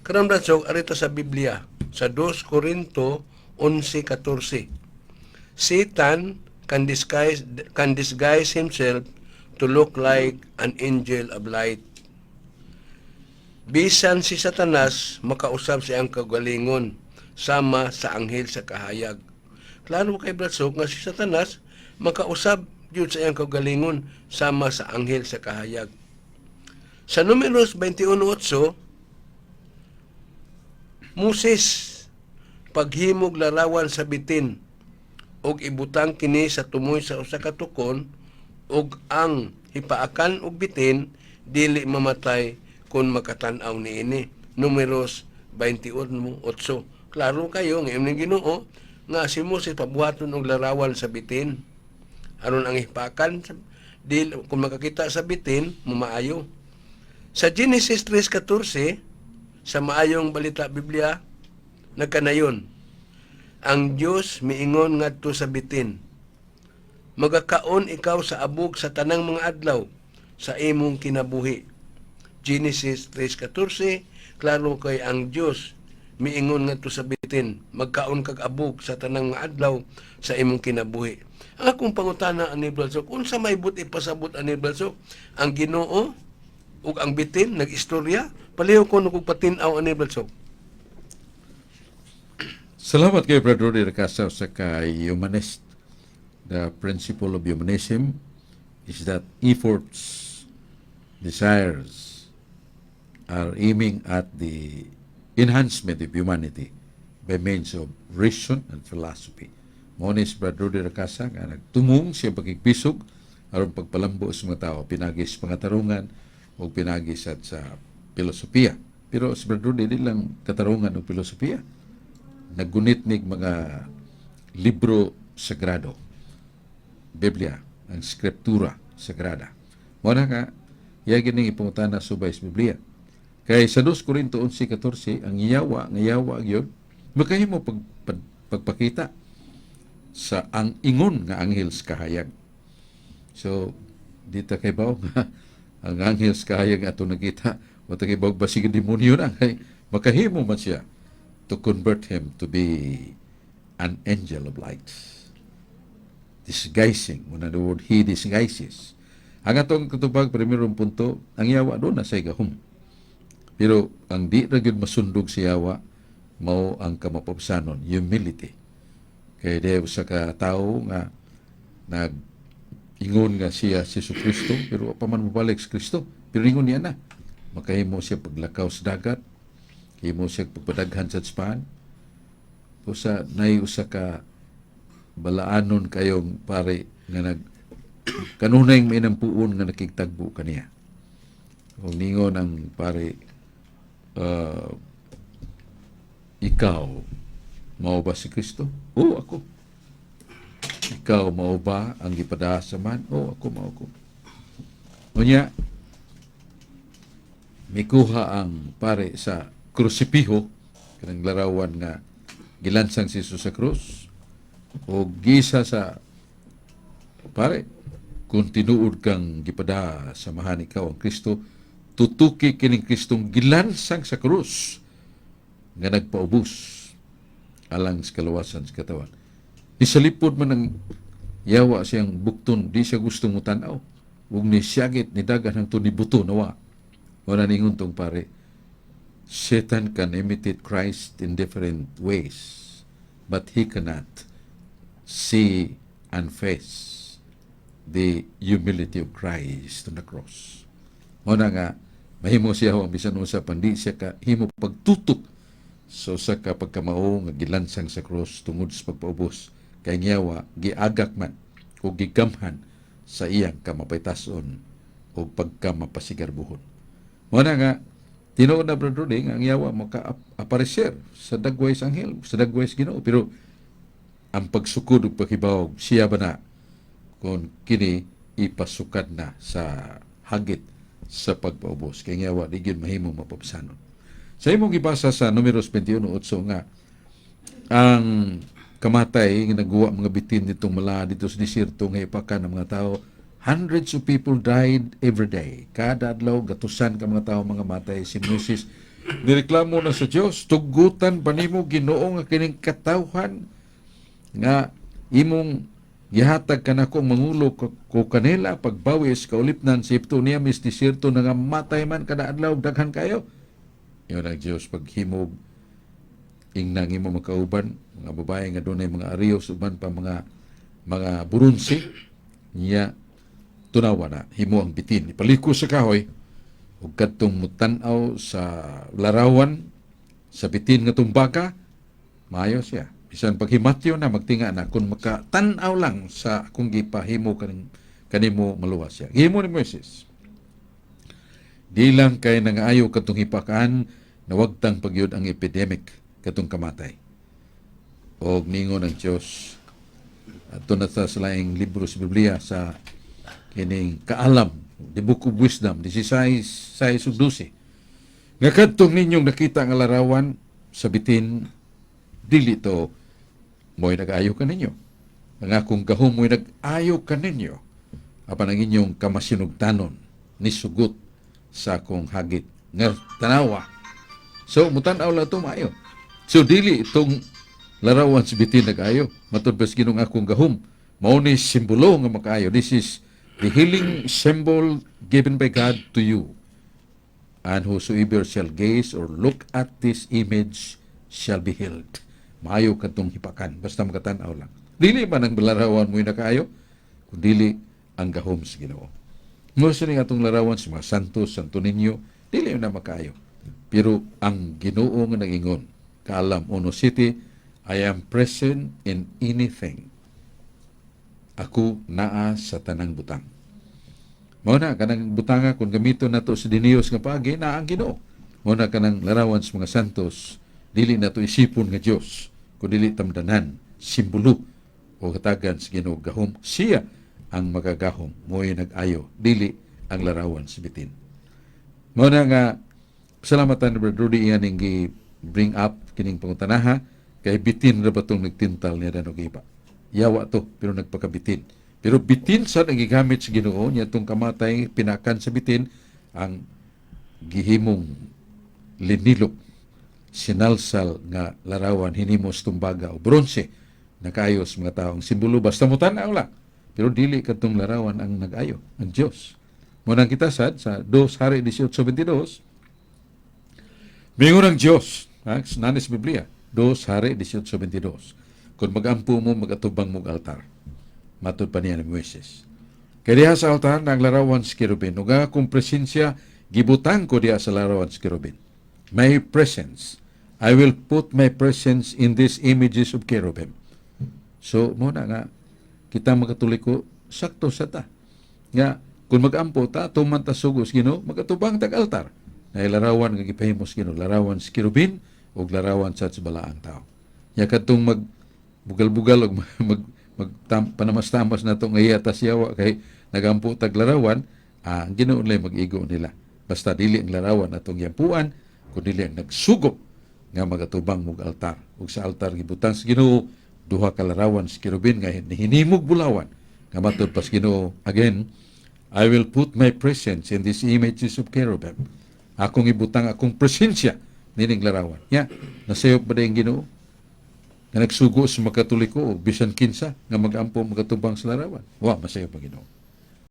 Karon, Brad Sok, arita sa Biblia sa 2 Corinto 11:14. Satan can disguise himself to look like an angel of light. Bisan si Satanas makausab sa iyang kagalingon sama sa anghel sa kahayag. Klaro kay, Brad Sok, nga si Satanas makausab jud sa iyang kagalingon sama sa anghel sa kahayag. Sa Numeros 21:8, Moses paghimog larawan sa bitin og ibutang kini sa tumoy sa usa ka tukon, ug ang hipaakan og bitin dili mamatay kung makatan-aw niini. Numeros 21:8. Klaro kayo nga imong Ginoo nga si Moses pabuhaton og larawan sa bitin aron ang hipakan dili, kung makakita sa bitin, mamaayo. Sa Genesis 3:14 sa Maayong Balita Biblia, nagkanayon, ang Dios miingon ngadto sa bitin, "Magakaon ikaw sa abog sa tanang mga adlaw sa imong kinabuhi." Genesis 3:14, klaro kay ang Dios miingon ngadto sa bitin, "Magkaon kag abog sa tanang mga adlaw sa imong kinabuhi." Ang akong pangutana ani, Brad Sok, unsa may but ipasabot ani, Brad Sok? Ang Ginoo ug ang bitin nag-istorya? Palihog ko kog patin-aw ani, Brad Sok. Salamat kay Brother Rudy Racasa sa kay humanist. The principle of humanism is that efforts, desires are aiming at the enhancement of humanity by means of reason and philosophy. Mao ni si Brother Rudy Racasa nga nagtumong siya pagkikbisog aron pagpalambo sa mga tao pinagi sa pangatarungan o pinagi sa filosofiya. Pero si Brother Rudy di lang katarungan o filosofiya. Naggunit nig mga libro sagrado. Biblia, ang Skriptura Sagrada. Mao na nga, iya gining ipangutana subay sa Biblia. Kay sa 2 Corinto 11:14, ang yawa, nga yawa gyud, makahimo pagpakita sa ang ingon nga anghel sa kahayag. So, di ta kay nga ang anghel sa kahayag ato nakita, wa ta kay basig demonyo na kay makahimo man siya to convert him to be an angel of light. Disguising, when the word he disguises. Ang atong katubag, primerong punto, ang yawa duna say gahom. Pero ang di ra gyud masundog si yawa, mao ang kamapabsanon, humility. Kay di usa ka tawo nga nag ingon nga siya si Jesu Kristo, pero wa pa man mobalik si Kristo. Pero ingon niya na, makahimo siya paglakaw sa dagat, himo siya pagpadaghan sa tspahan. Usa nay usa ka balaanon kayong pare nga nag kanunay may nampuon nga nakigtagbo kaniya. Kung ningon ang pare, "Ikaw, mao ba si Kristo?" "Oo, ako." "Ikaw mao ba ang gipadasa man?" "Oo, ako mao ko." Unya, mikuha ang pare sa krusipiho, kanang larawan nga gilansang si Jesus sa krus, o gisa sa pare, "Kung tinuod kang gipada samahan ikaw ang Kristo, tutuki kining Kristong gilansang sa krus nga nagpaubos alang sa kaluwasan sa katawan." Nisalipod man ang yawa siyang bukton, di siya gusto mo tanaw. Ug ni siyagit ni dagan hangtod ni buto nawa. Wala ningon tong pare, "Satan can imitate Christ in different ways, but he cannot see and face the humility of Christ on the cross." Mao na nga, mahimo siya ang bisan unsa pandi siya ka himo pagtutok sa usa ka pagkamao nga gilansang sa cross tungod sa pagpaubos kay ngiyawa giagak man o gigamhan sa iyang kamapaytason o pagkamapasigarbuhon. Mao na nga tinuod na, Brother Rudy, nga ang yawa maka-aparecer sa dagway sa anghel, sa dagway sa Ginoo, pero ang pagsukod ug paghibawog siya ba na kung kini ipasukad na sa hagit sa pagpaubos kay nga wa di gyud mahimo mapabsanon. Sa imong gibasa sa Numeros 21:8 nga ang kamatay nga nagguwa mga bitin ditong mala dito sa desierto nga ipakan ng mga tao, hundreds of people died every day. Kada adlaw gatusan ka mga tao mga matay. Si Moses Nireklamo na sa Dios, "Tugutan ba nimo, Ginoo, nga kining katawhan nga imong gihatag kanako mangulo ko kanila pagbawi sa kaulipnan sa Ehipto niya mis desierto nga matay man kada adlaw, daghan kayo?" Ingon ang Dios, "Paghimog ingnang imo makauban mga babae nga dunay mga ariyos, uban pa mga burunsi niya, tunawa na, himo ang bitin, ipaliko sa kahoy, ug kadtong mutan-aw sa larawan sa bitin nga tumbaka, maayo siya. Bisan paghimatyo na, magtinga na, kung makatan-aw lang sa akong gipahimo kaning kanimo, maluwas siya." Gihimo ni Moises. Di lang kay nangaayo katong hipakan, nawagtang pagyud ang epidemic katong kamatay. Og ningon ang Dios ato na sa laing libro sa Biblia, sa kining Kaalam, The Book of Wisdom, 16, 6 ug 12, nga kadtong ninyong nakita nga larawan sa bitin, dili to mo'y nag-ayo kaninyo. Ang akong gahom mo'y nag-ayo kaninyo. Apan ang inyong kamasinugtanon nisugot sa akong hagit nga tanawa." So, mutan-aw lang ito, maayo. So, dili itong larawan sa bitin nag-ayo. Matud pa sa Ginoo, akong gahom. Mao ni simbolo nga makaayo. This is the healing symbol given by God to you. And whosoever shall gaze or look at this image shall be healed. Maayo kadtong hipakan. Basta makatanaw lang. Dili man ang larawan mo'y nakaayo, kundili ang gahom sa Ginoo. Mo sa atong larawan sa mga santos, Santo Niño, dili na makaayo. Pero ang Ginoo nga nag-ingon, Kaalam 1:7, "I am present in anything." Ako naa sa tanang butang. Mao na kanang butanga, kung gamiton nato sa diniyos nga paagi, naa ang Ginoo. Mao na kanang larawan sa mga santos, dili nato isipon nga Dios, kun dili tamdanan, simbolo o katagan sa Ginoo gahom. Siya ang magagahom, mo'y nag-ayo, dili ang larawan sa bitin. Mao na nga salamatan ni Brother Rudy iyan ning gi-bring up kining pangutanaha, kay bitin ra ba tong nagtintal niya og iba. Yawa to pero nagpakabitin. Pero bitin sa ang gigamit sa Ginoo niya tong kamatay pinakan sa bitin, ang gihimong linilok, sinalsal nga larawan, hinimo sa tumbaga o bronse, nakayo sa mga taong simbolo basta mo tan-aw lang. Pero dili kadtong larawan ang nag-ayo, ang Dios. Mo nang kita sad sa 2 Hari 18:22, mingon ang Dios, ha, nanis Biblia, 2 Hari 18:22, "Kung magampo mo, magatubang mo altar." Matud pa niya ni Moises, "Kay diha sa altar ang larawan sa kerubin, ug ang akong presensya gibutang ko diha sa larawan sa kerubin." My presence. I will put my presence in these images of cherubim. So, mo na nga, kita mga Katoliko, sakto sa ta. Nga, kung magampo ta, tuman ta sugos Ginoo, magatubang tag altar. Na larawan nga gipahimo sa Ginoo, larawan sa kerubin ug larawan sa balaang tao. Nya kadtong mag bugal-bugal og mag, mag panamas-tamas nato nga iya tas yawa kay nagampo tag larawan, ang Ginoo lang mag-igo nila. Basta dili ang larawan atong yampuan, kun dili ang nagsugo nga magatubang mog altar. Ug sa altar gibutang sa Ginoo duha ka larawan sa kerubin nga hinimog bulawan. Nga matud pa sa Ginoo again, "I will put my presence in these images of cherubim." Akong ibutang akong presensya nining larawan. Ya, nasayop ba ang Ginoo nga nagsugo sa mga Katoliko o bisan kinsa nga magampo magatubang sa larawan? Wa masayop ang Ginoo.